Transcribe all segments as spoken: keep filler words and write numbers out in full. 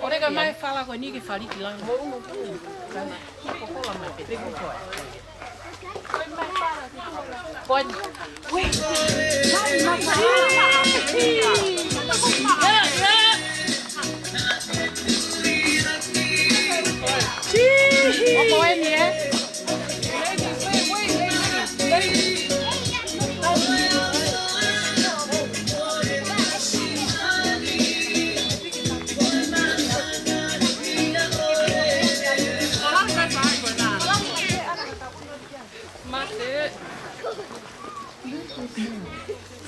ʻOleka mai fala ko eni ke fali ki lalo. Ko eni. Ko eni, ē? Mate.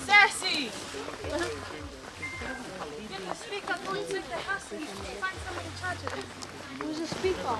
Ceci! Get the speaker, go inside the house and find somebody to charge it. Who's the speaker?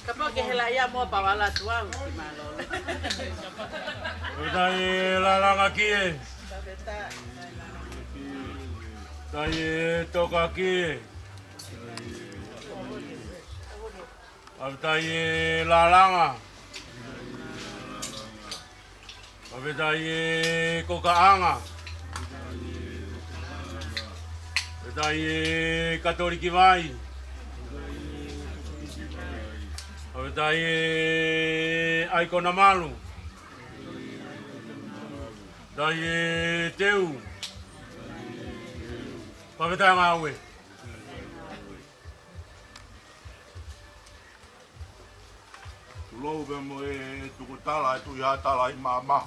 Kapau ke hela ia mo pau ala tuau ki mālōlō. Fakafetaʻi e Lalanga kie. Fakafetaʻi e Toka kie. Fakafetaʻi e Lalanga. Fakafetaʻi e Kokaʻanga. Fakafetaʻi e Katoliki Vai. Fakafetaʻi e ʻAikona Malu. Fakafetaʻi e Teu. Fakafetaʻi Ngāue. Tulou pē mo e tukutala e Tuʻi Haʻatalaimāmā.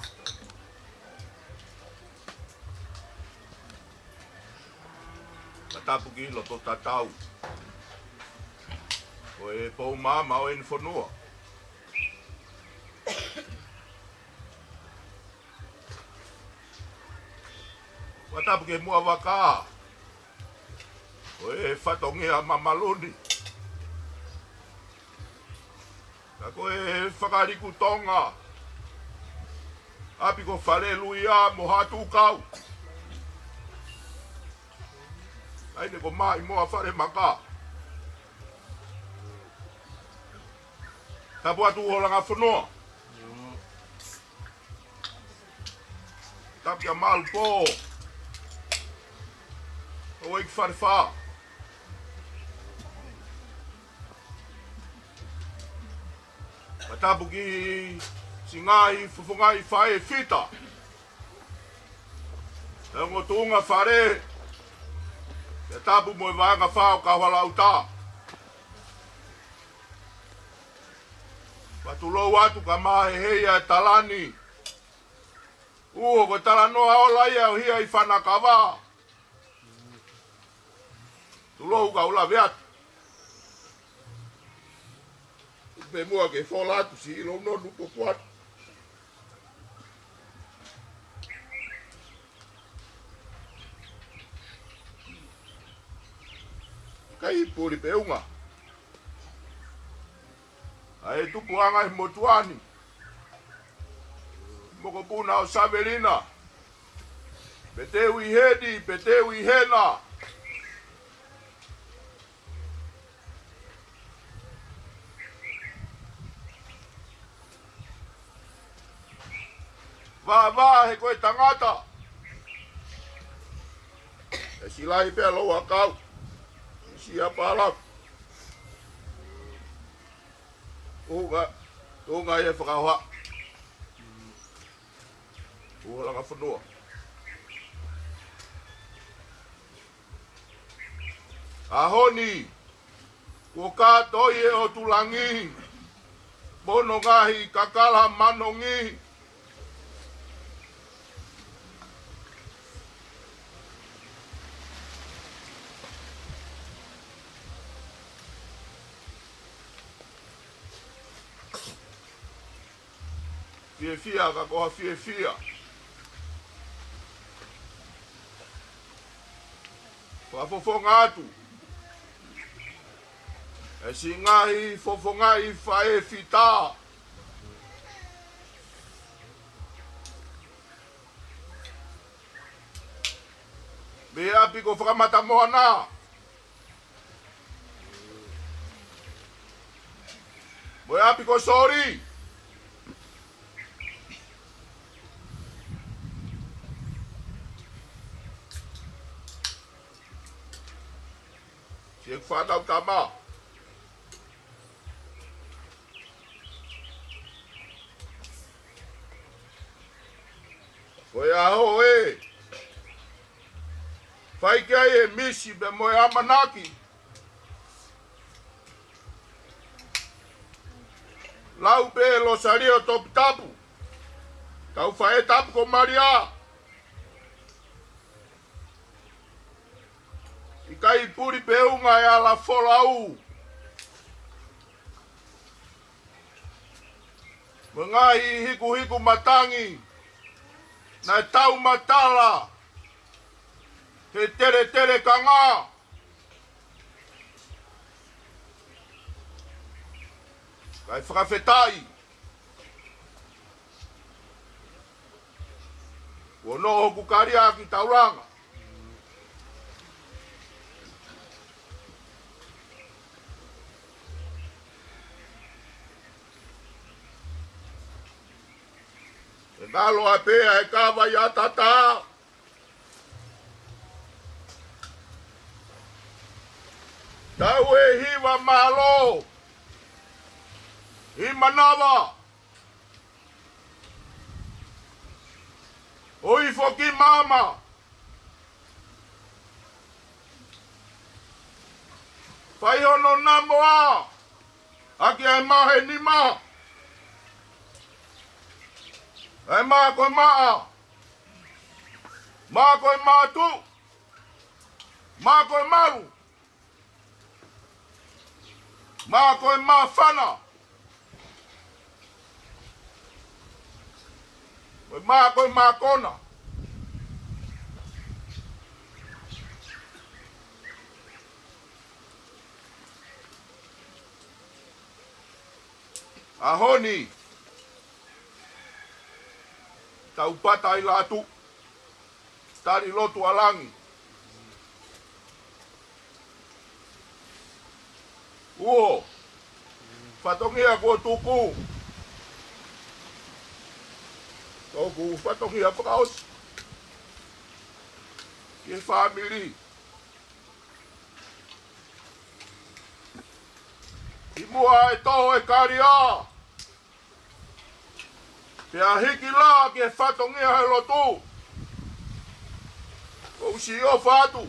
Fakatapu ki loto tatau ʻo e pou maama ʻo eni fonua. Fakatapu ki he muʻa vaka ʻo e fatongia mamalu ni. Ka ko e Fakaliku Tonga, ʻapi ko Faleluia mo Hatukau. ʻAi ne ko Maʻimoa Falemaka. Tapu atu Holanga Fonua. Tapu kia Malupō. ʻO e ki Falefā. Tapu ki siʻi ngaahi fofongaʻi faʻē fita ʻo e ongo tuʻunga fale, pea tapu mo e vaenga fā ʻo Kauhalaʻuta. Pea tulou atu ka maheheia e tala ni. Uho, ko e talanoa ola ia ʻo hia ʻi Fanakava. Tulou ka u lave atu. Pea muʻa ke fola atu siʻi ʻilo nonu ko kuat. Kai puli pe unga. ʻA e tupuʻanga ʻi he motuʻa ni. Mokopuna ʻo Savelina. Pe te u ʻi heni, pe te u ʻi hena. Vāvā he ko e tangata. ʻE silai pea lou ʻakau. Sia pala. Unga, unga ia fakahoha. Uho langa fonua. ʻAho ni, kuo kātoi ʻe ʻOtu Langi mo hono ngaahi kakala manongi. Fiefia ka ko ha fiefia. Fakafofonga atu ʻe siʻi ngaahi fofongaʻi faʻē fita. Mei ʻapi ko Fakamatamoana. Mo e ʻapi ko Soli. Siʻeku fānau tama. Ko e ʻaho ē, fai ki ai e misi pea mo e ʻamanaki. Lau pē Losalio Toputapu, tau faʻē tapu ko Malia. ʻIkai puli pe unga e ala folau mo e ngaahi hikuhiku matangi naʻe taumatala he teletele kanga. Kae fakafetaʻi kuo noʻo hoku kalia ki taulanga. ʻE ngalo ʻa pea e kava ʻi ʻatata. Tau e hiva mālō ʻi manava. ʻO ifo ki maama. Fai hono namoa ʻaki e mahe nima. ʻE mā ko e maʻa. Mā ko e mātu. Mā ko e malu. Mā ko e māfana. Ko e mā ko e mākona. ʻAho ni, tau pata ʻi latu. Tali lotu ʻa langi. Uho, fatongia kuo tuku. Toku fatongia fakaʻosi ki he fāmili. ʻI muʻa e toho e kalia. Pea hiki lā ki he fatongia he lotu. ʻOku ou siʻi ʻofa atu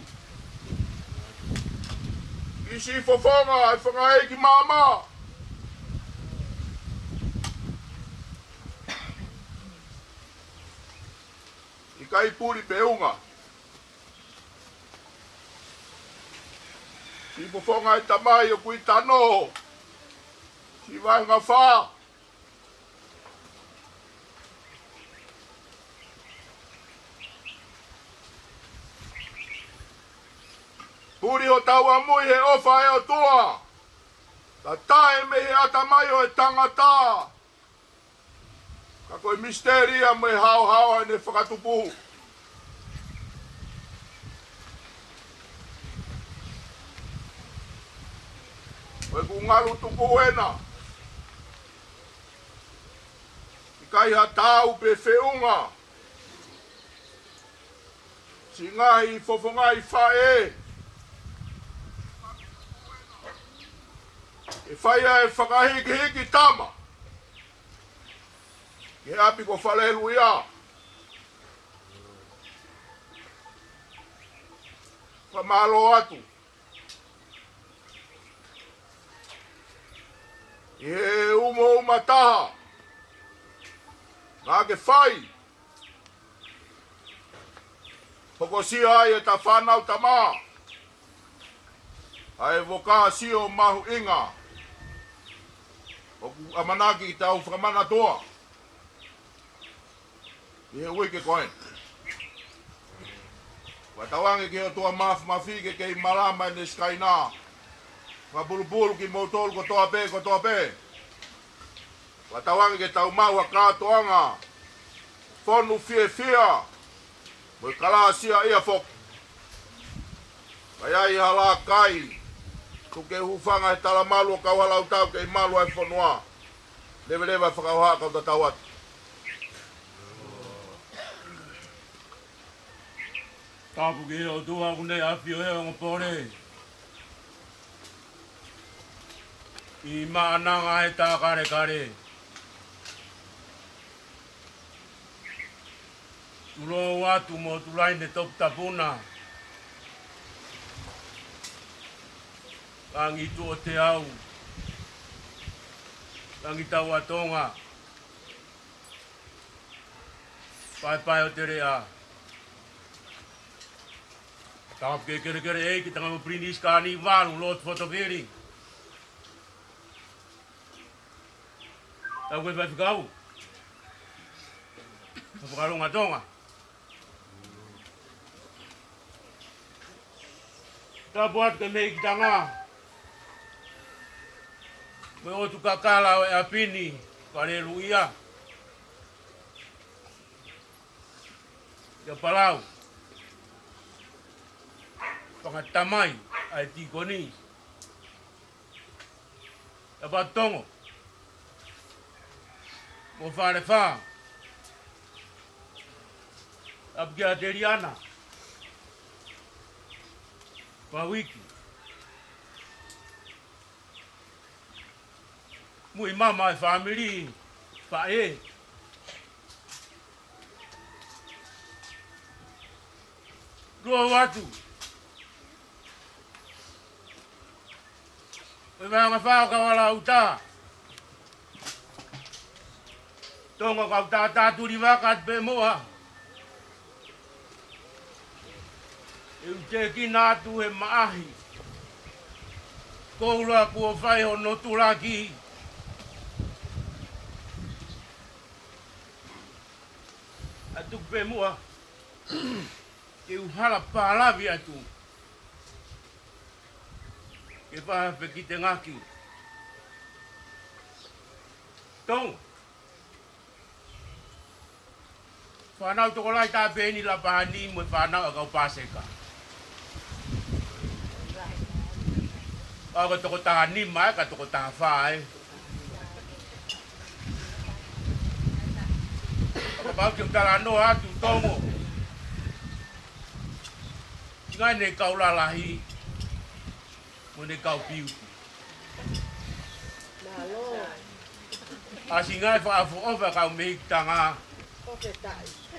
ki siʻi fofonga e fanga ʻeiki māmā. ʻIkai puli pe unga. Siʻi fofonga e tamai ʻoku ʻi Tanoho, siʻi vahenga fā. Puli hotau ʻamui he ʻofa ʻa e ʻOtua. Tatae mei he ʻatamai ʻo e tangata. Ka ko e misitelia mo e haohaoa ʻene fakatupu. Ko ʻeku ngalu tuku ena. ʻIkai ha tau pe feʻunga. Siʻi ngaahi fofonga ʻi faʻē. ʻE fai ʻa e fakahikihiki tama. Ki he ʻapi ko Faleluia. Fakamālō atu. ʻI he umouma taha. Naʻa ke fai. Hokosia ai ʻeta fānau tama. ʻA e vokāsio mahuʻinga. ʻOku ʻamanaki ke tau fakamanatua. ʻI he uike ko ē. Fakatauange ki he ʻOtua Māfimafi ke kei malama ʻene Sikaina. Fakapulupulu kimoutolu kotoa pē, kotoa pē. Fakatauange ke tau maʻu ha kātoanga fonu fiefia mo e kalāsiaʻia foki. Ka ʻi ai ha lākai, tuku ke hūfanga he talamalu ʻo Kauhalautau kei malu ʻa e fonua. Leveleva e fakahoha kau tatau atu. Tapu ki he ʻOtua ʻoku ne ʻafio he ongo pole. ʻI Maʻananga he tā kalekale. Tulou atu mo Tulaine Toputapu na. Langi Tuʻoteau. Langi Tauʻatonga. Paepae ʻo Teleʻa. Tapu ki he kelekele ʻeiki, Tangata Pilinisi Kānivalu, Lord Fotofili. Tapu ki he faifekau. Fakalonga Tonga. Tapu atu ki he mei ki Tanga. Mo e ʻotu kakala ʻo e ʻapi ni, Faleluia. Kia Palau. Fanga tamai ʻa e tīkoni. Tapu atu Tongo. Mo Falefā. Tapu kia Teliana. Fauiki. Muimama e fāmili, faʻē. Tulou atu. Ko e vahenga fā ʻo Kauhalautau. Tonga kau tātā tulivaka atu pē muʻa. ʻE u tēkina atu he maʻahi. Koula kuo fai hono tulaki. ʻA tuku pē muʻa. Ke u hala pālavi atu. Ke faha fekitengaki. Tonga. Fānau tokolahi tā pē eni Lapani mo e fānau ʻa e kau Paseka. ʻA ko e toko taha nima ē, ka toko taha fā ē. Kapau te u talanoa atu Tongo. Ngaahi ne kau lalahi. Mo ne kau piuti. Mālō. ʻAsi ngaahi fakaʻofoʻofa kau mei Tanga.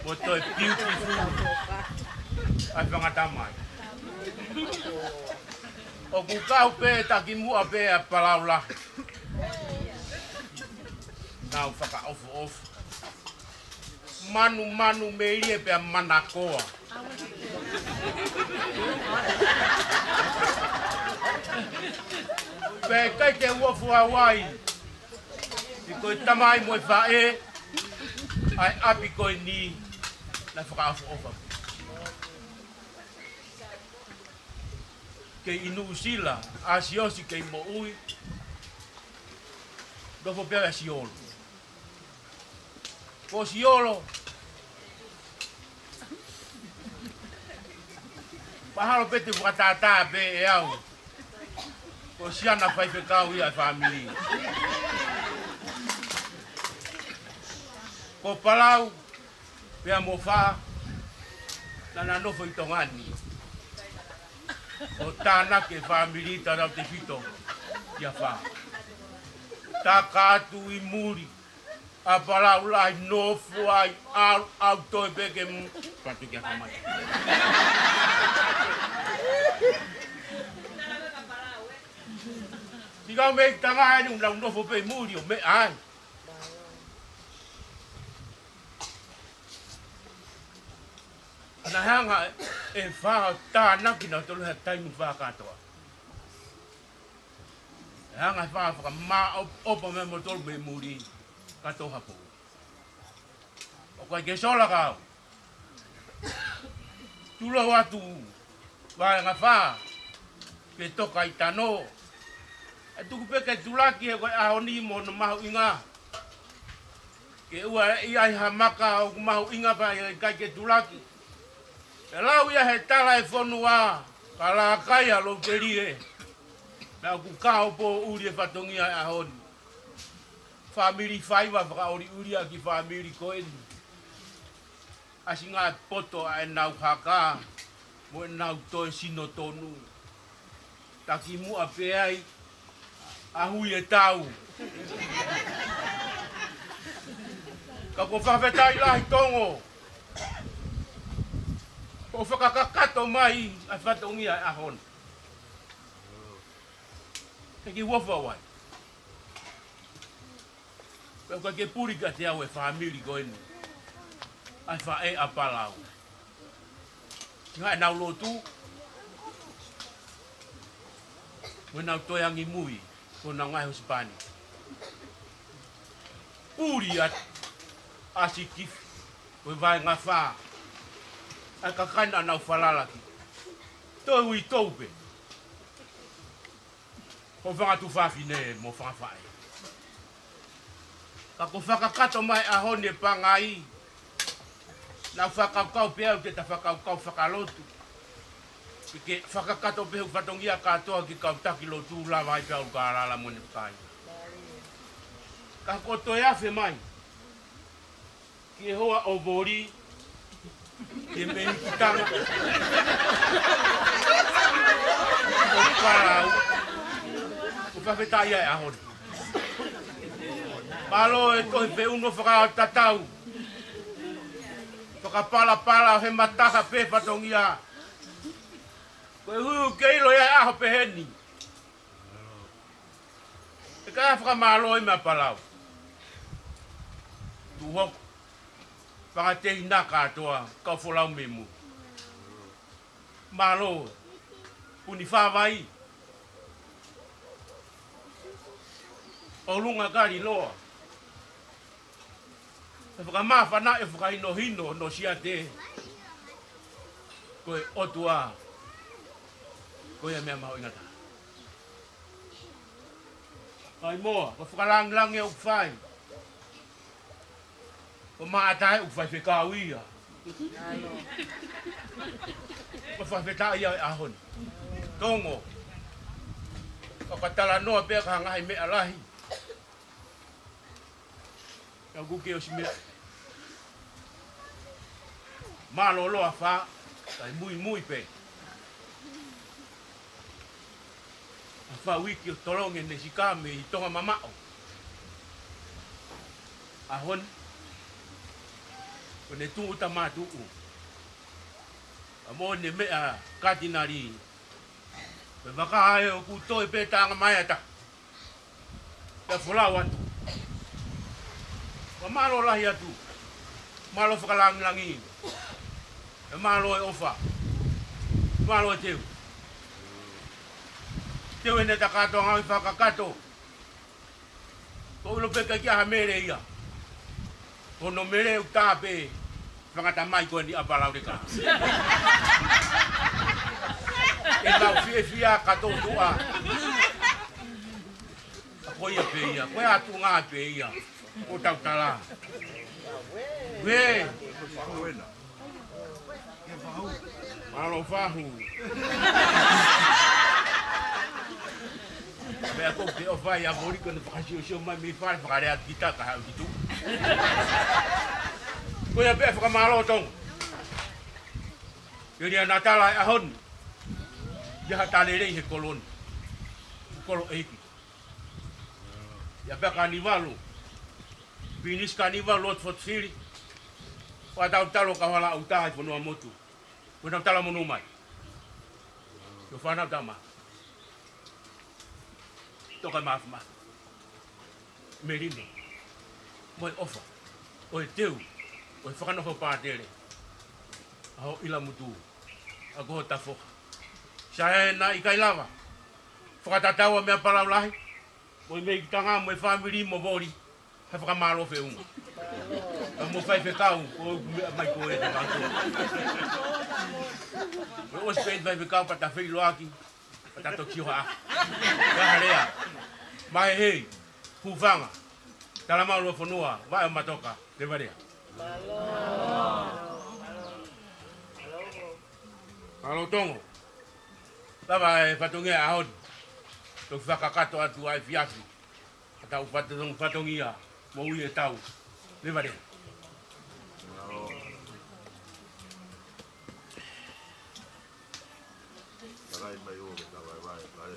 Mo toe beautiful ʻa e fanga tamai. ʻOku kau pē takimuʻa pē ʻa Palau Lahi. Nau fakaʻofoʻofa. Manumanu melie pea manakoa. Pea ʻikai te u ofo au ai. He ko e tamai mo e faʻē ʻa e ʻapi ko eni naʻe fakaʻofoʻofa. Kei Nuʻusila, ʻa Siosi kei moʻui. Nofo pē ʻa Siolo. Ko Siolo. Mahalo pē te u fakatātā pē ʻe au. Ko siana faifekau ia ʻa e fāmili. Ko Palau, pea mo Fā, naʻa na nofo ʻi Tonga ni. ʻO tānaki e fāmili tatau tefito ia Fā. Taka atu ʻi muli, ʻa Palau Lahi nofo ai, ʻalu ʻo toe pē ke mu-, patu kia kamai. Siʻi kau mei Tanga eni ʻoku nau nofo pē ʻi muli ʻo meʻa ai. Naʻe hanga ʻe Fā ʻo tānaki nautolu he taimi Fā kātoa. Naʻe hanga ʻe Fā ʻo fakamāʻopoʻopo mai kimoutolu mei muli kātoa ha poʻuli. ʻOku ʻikai ke sola kau. Tulou atu vaenga Fā ke toka ʻi tano. ʻE tuku pē ke tulaki he ko e ʻaho ni mo hono mahuʻinga. Ke ʻoua ʻe ʻi ai ha maka ʻoku mahuʻinga pea ʻikai ke tulaki. ʻE lau ia he tala ʻe fonua, ka lākai ʻa Lotelie. Naʻa ku kao poʻuli e fatongia e ʻaho ni. Fāmili faiva fakaʻoliʻoli ʻa e kiʻi fāmili ko eni. ʻAsi ngaahi poto ʻa ʻenau haka, mo ʻenau toe sino tonu. Takimuʻa pē ai, ʻa Hui e Tau. Ka ko e fakafetaʻi lahi Tongo. Ko e fakakakato mai ʻa e fatongia e ʻaho ni. He kiʻi uofo au ai. Pea ʻoku ʻikai ke puli kiate au e fāmili ko eni. ʻA e faʻē ʻa Palau. Ngaahi ʻenau lotu. Mo ʻenau toe angimui. Ko ʻenau ngaahi husepāniti. Puli atu ʻa Sikifi. Ko e vaenga Fā. ʻA e kakai naʻa nau falala ki. Toe uitou pē. Ko e fanga tuofāfine mo e fanga faʻē. Ka ko e fakakakato mai ʻaho ni e pangai. Naʻa ku fakakaukau pē au ke ta fakakaukau fakalotu. Ke, ke fakakakato pē hoku fatongia kātoa ki he kau taki lotu lava ai pē au ka lala mo ne kai. Ka ko e toe afe mai. Ki he hoa ʻo Voli, ki he mei Tanga. ʻO Palau. ʻOku fakafetaʻi ai ʻaho ni. Mālō e tohi feʻunu fakatatau. Fakapalapala he mataha pē fatongia. Ko e huhu ke ʻilo ia ʻaho peheni. ʻE ka fakamālō ʻi meʻa Palau. Tuʻu hoko. Fakatehina kātoa, kau folau mei muli. Mālō. Puni Fāvai. ʻOlunga Kaliloa. ʻE fakamāfana ʻe fakahinohino no siate. Ko e ʻOtua. Ko ia meʻa mahuʻinga taha. Kaimoa, ko e fakalangilangi ʻoku fai. Ko Maʻata ʻoku faifekau ia. Ko e fakafetaʻi ia e ʻaho ni. Tongo. Ka ka talanoa pea ka hangahi meʻa lahi. Ka kuki ʻosi meʻa. Mālōlō ʻa Fā, kae muimui pē. ʻA Fā uiki ʻo tolongi ne sika mei Tonga mamaʻo. ʻAho ni, ko ʻene tuʻu tamatuʻu, ʻa mo ʻene meʻa katinali, pe vaka ē ʻoku toe pē taʻanga mai ata. Pea folau atu. Ka mālō lahi atu. Mālō fakalāngilangi. Pea mālō e ʻofa. Mālō e teu. Teu ʻene takato ngāue fakakakato. Ko ʻilo pē ka ki ha mele ia. Ko hono mele ʻoku tā pē fanga tamai ko eni ʻa Palauleka. ʻE lau fiefia ka tōtuʻa. Ko ia pē ia, ko e ʻatunga pē ia. Ko tau tala. Uē. Mālō fahu. Pea ko ke ʻofa ia mo li ko ʻene fakasiosio mai mei fale fakalea kita ka haʻu ki tuʻa. Ko ia pē fakamālō Tonga. Ke lia natala e ʻaho ni. Ia ha talelei he kolo ni. Kolo ʻeiki. Ia pea Kanivalu. Pilinisi Kanivalu, Lord Fort Philip. Fakatautalo ka hala ʻuta ʻi Fonuamotu. Ko ʻetau talamonū mai. Ko e fānau tama. Toka mafimafi. Melino. Mo e ʻofa. ʻO e teu. ʻO e fakanofo pātele. ʻA ho ʻilamutu. ʻA ko ho tafoha. Saena ʻikai lava. Fakatatau ʻa meʻa palau lahi. Mo e mei ki tanga mo e fāmili mo voli. Ha fakamālō feʻunga. Ka mo faifekau, ko e meʻa mai ko e te mātou. Ko e ʻosi pē faifekau pea ta feiloaki, pea ta toki ʻoha. Ka halea. Mahehei, hūfanga. Talamau loa fonua, vaʻe ʻo Matoka, Levalea. Mālō Tonga. Lava e fatongia ʻaho ni. Toki fakakakato atu ai fiafi. Ka tau fatongia, fatongia, mo ui e tau. Levalea. Takai mai o ke tau ai vai, vai.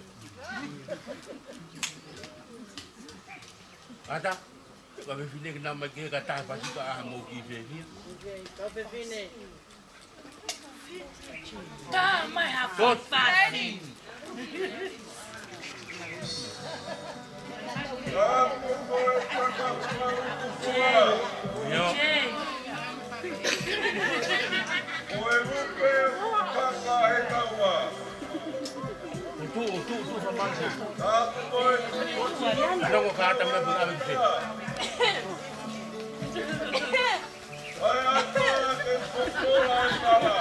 Ata, ka me fine ke na mai ke ka taha pasi ka aha mo ki fefia. Ka mai ha Fort. Fasi. Io. Utu, utu, utu, fa masa. Ano ko kata me bu abe ke. ʻAi atu ke popola e kala.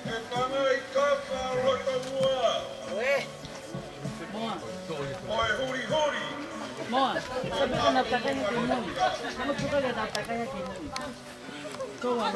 Ke tanga i kaka loto mua. Moa. ʻO e hulihuli. Moa. Sabi ko na takai ke mui. Ano puka ke na takai ke mui. Ko wa.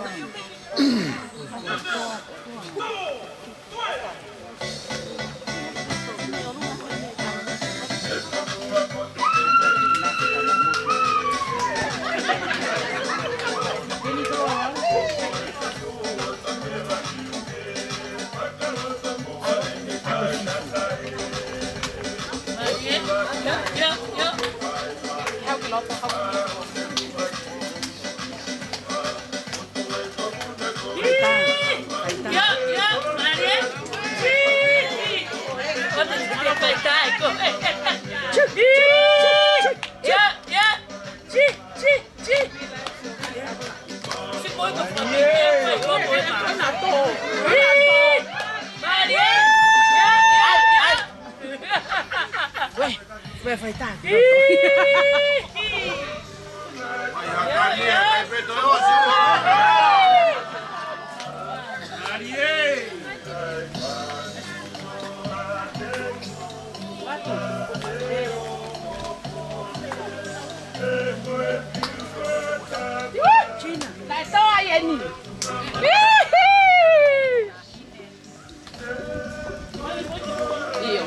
Ue, ue, fai tā. China. Tae toa ia ni. ʻIo.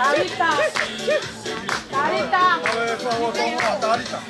Talita. Talita. Talita.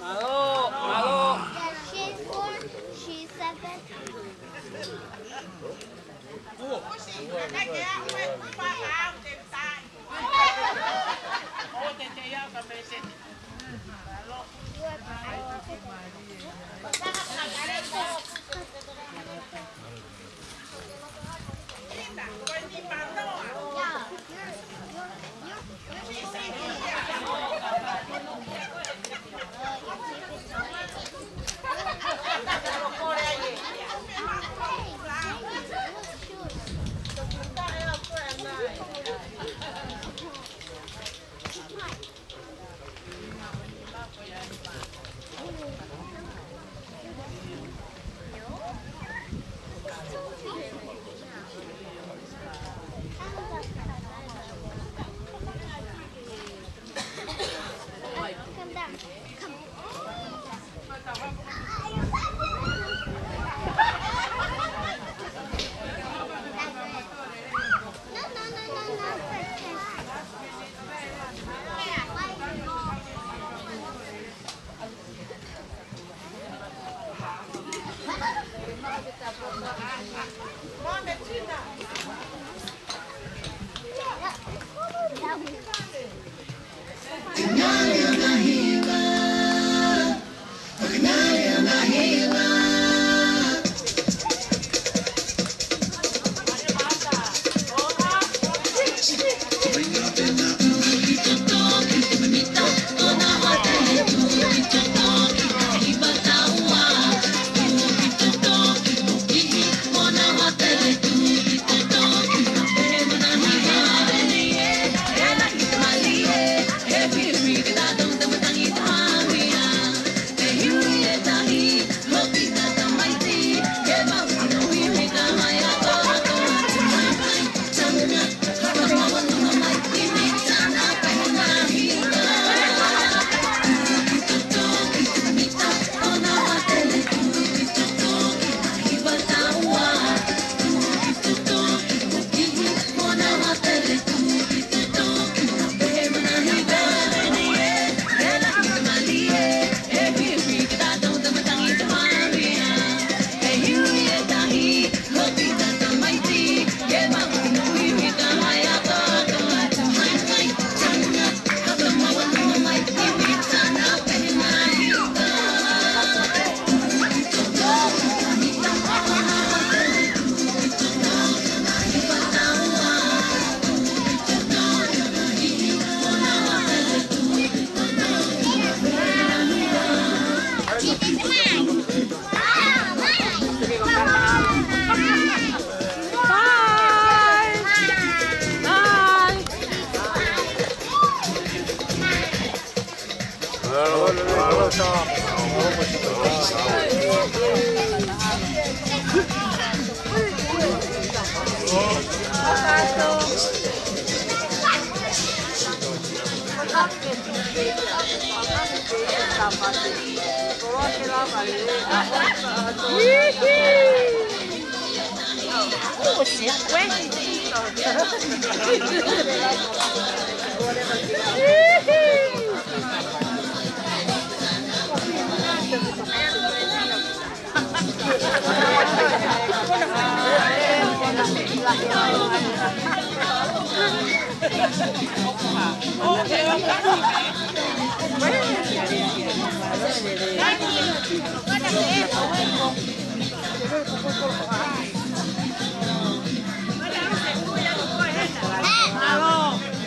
Mālō, mālō. She's four, she's seven.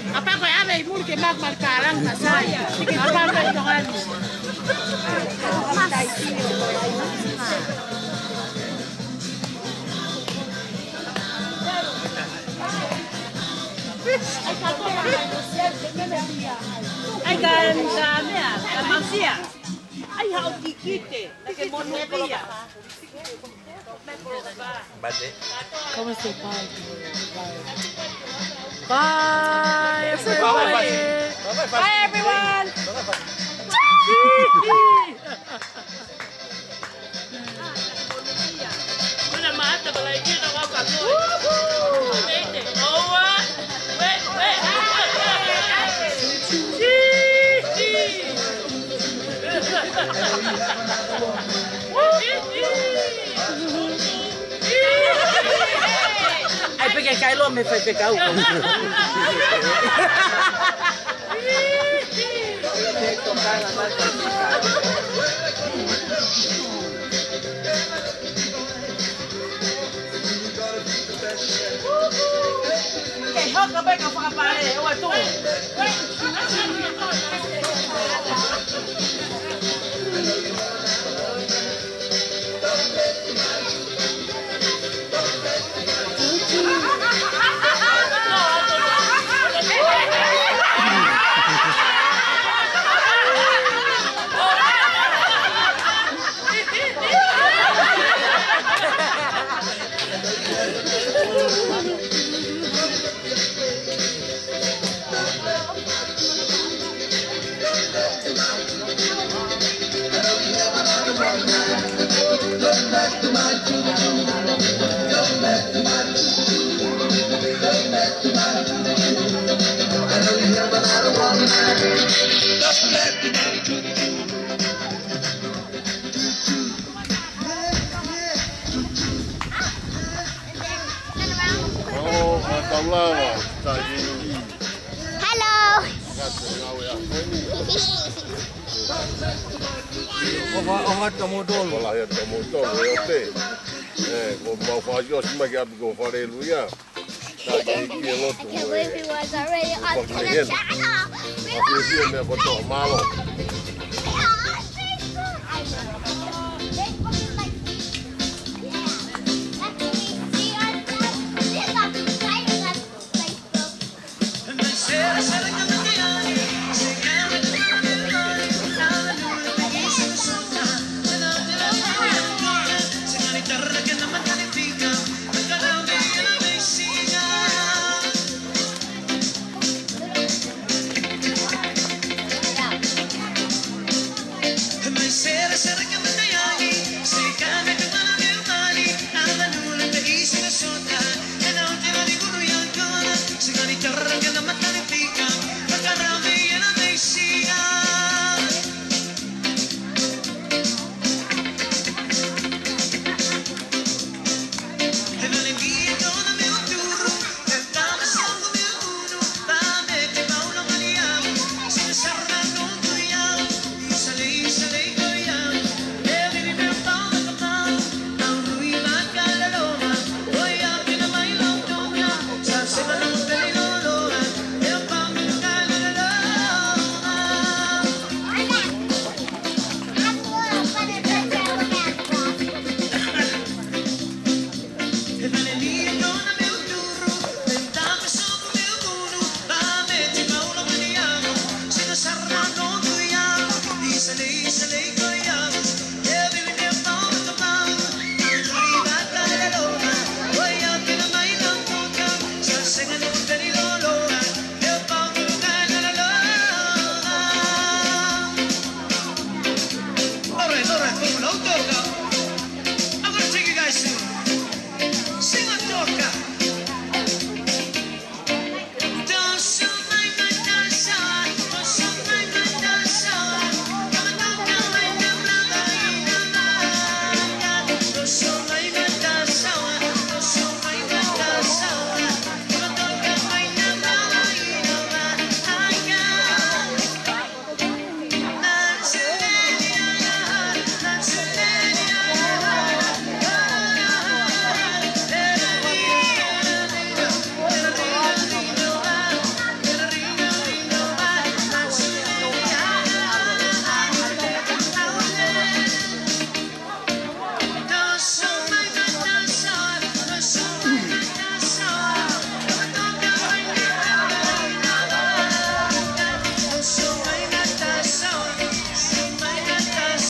Kapau ko e ʻave ʻi muli ke maʻu mali kālanga masai. Kapau ko e tongani. ʻAi ka, ka meʻa, ka mausia. ʻAi haʻo kikite, naʻa ke monū ia. Come and say bye. Bye, everybody. Bye, everyone. ʻAi pē ke kai loa mei he faifekau. Ke hoko pē ka fakapale, ʻoua tu. Oh, ʻa e taulava, tā i. Hello. Ngata ngāue a koeni. ʻOfa, ʻofa atu mo tolu. Hola, ia tō mo tolu, e o te. E, ko mau faʻasi ʻosi mai ki ʻapi ko Faleluia. Tā ke hiki e lotu. I can't believe he was already up to the channel. Mālō.